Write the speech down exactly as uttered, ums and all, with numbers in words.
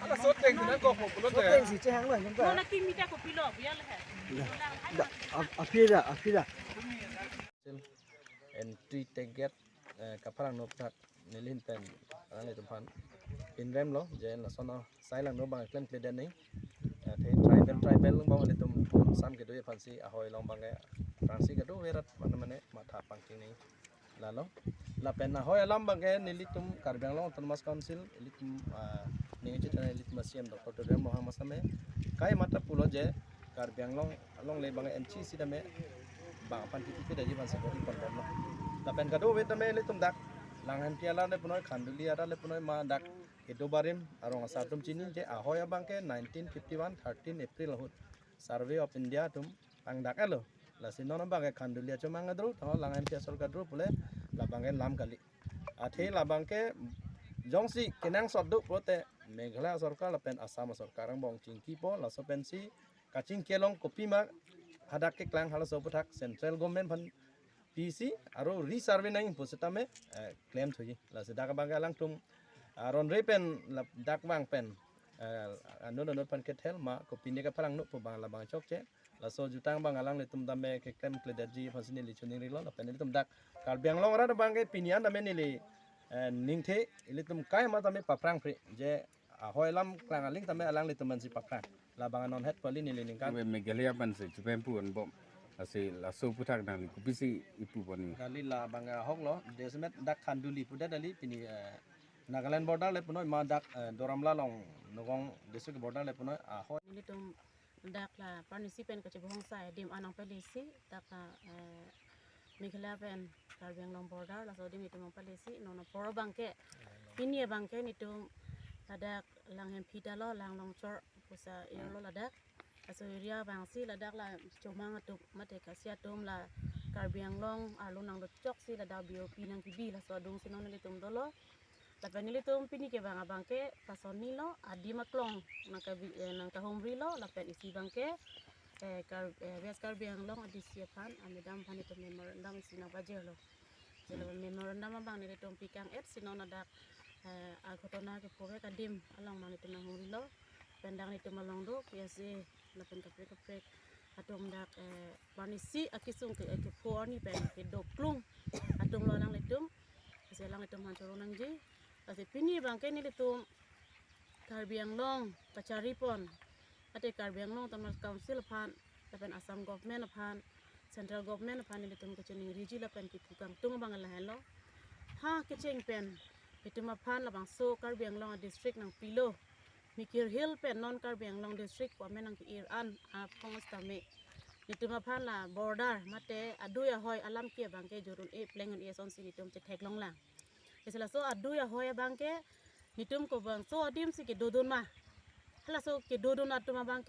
Ala so teng na ko ko pulo te. Teng si chehang lo jengka. Mona king mita ko pilo bial he. Ba, a, apira, apira. Entry ticket, eh, kapharang no thak nelihin pen alanglitum aphan pinrem lo je lason asai lang no bang klemkledet nang. Eh, the tribal, tribal along bang ilitum sam kedo aphan si ahoi along bang ke Francis kedo verat mane mane matha pangking nang. Lalo. Lapen ahoi alam bang ke nelitum Karbi Anglong Autonomous Council, ilitum, ah, ning chethan ilitum C M Doctor Tuliram Ronghang masame kai mata pulo je Karbi Anglong along le bang N C C dame bang aphan kipi daji ban sakori pon bomlo. Lapen kadokave tame ilitum dak Langhempi arat le punoi, Khanduli arat le punoi, ma dak kedo barim arong asar atum chini je ahoi abang ke nineteen fifty-one thirteen April ahut Survey of India atum pangdak elo. Lasi non abang ke Khanduli achomang adro, tho Langhempi asor kadro pule labang ke lam kali. Athe labang ke jongsi kenangsot do pulote Meghalaya sorkar lapen Assam sorkar angbong chingkipo, laso pensi kachingki along kopima hadak keklang halaso aputhak central government aphan pisi aro resurvey nang pusitame, eh, claim thuji. Lasi dak abang ke alangtum aron re pen la dak bang pen, eh, anut anut aphan kethel ma kopine kapharang no pu bang labang chokche. Laso jutang bang alanglitum tame keklemkledetji aphan si neli choningrilo lapen ilitum dak Karbi Anglong arat abang ke pini an tame neli, eh, ningthe ilitum kai ma tame paphrang phri je ahoi alam klang aling tame alanglitum aphan si paphrang. Labang anon het pali neli ningkan. Meghalaya aphan si chupem pu anbom. Lasi laso aputhak nangli kopisi ipu poni. Kali labang ahok lo, desmet dak Khanduli pudet kali pini, eh, Nagaland border le punoi ma dak, eh, Doramla along Nagaon district border le punoi ahoi. Nelitum dak la Parnisi pen kachibong sai adim anong pele si dak la, eh, Meghalaya pen Karbi Anglong border laso adim itum pele si non apor abang ke pini abang ke nelitum ladak Langhempi ta lo, Langlongchor pusa ir lo ladak. Laso area abang si ladak la chomang atum mate Khasi atum la Karbi Anglong arlo nangdochok si ladak B O P nangkebi laso adung si non nelitum dolo. Lapen nelitum pini ke bang abang ke pasoni lo adim aklong nangkabi, eh, nangkahumri lo lapen isi abang ke, eh, Kar-, eh, West Karbi Anglong a D C aphan, a madam aphan itum memorandum isi nangpajir lo. Lapen memorandum abang nelitum pikang et si non ladak, eh, aghotona kepho ke adim along nang nelitum nanghumri lo. Pen dak nelitum along do P S A lapen kaprek kaprek atum dak, eh, Parnisi akesung ke, eh, kepho arni pen kedoklung atum lo alanglitum. Lasi alanglitum aphan choro nangji. Lasi pini abang ke nelitum Karbi Anglong kachari pon mate Karbi Anglong Autonomous Council aphan lapen Assam government aphan, central government aphan nelitum kachiningriji lapen kipu kangtung abang lahenlo. Ha kecheng pen itum aphan labangso Karbi Anglong a district nangpilo. Mikir Hill pen non Karbi Anglong district pu amen nangke-ir an aphong sitame itum aphan la border mate adui ahoi alam ke abang ke jor un-e pleng un-e asonsi nelitum chetheklong lang. Lasi laso adui ahoi abang ke nelitum kobangso adim si kedodun ma, halaso kedodun atum abang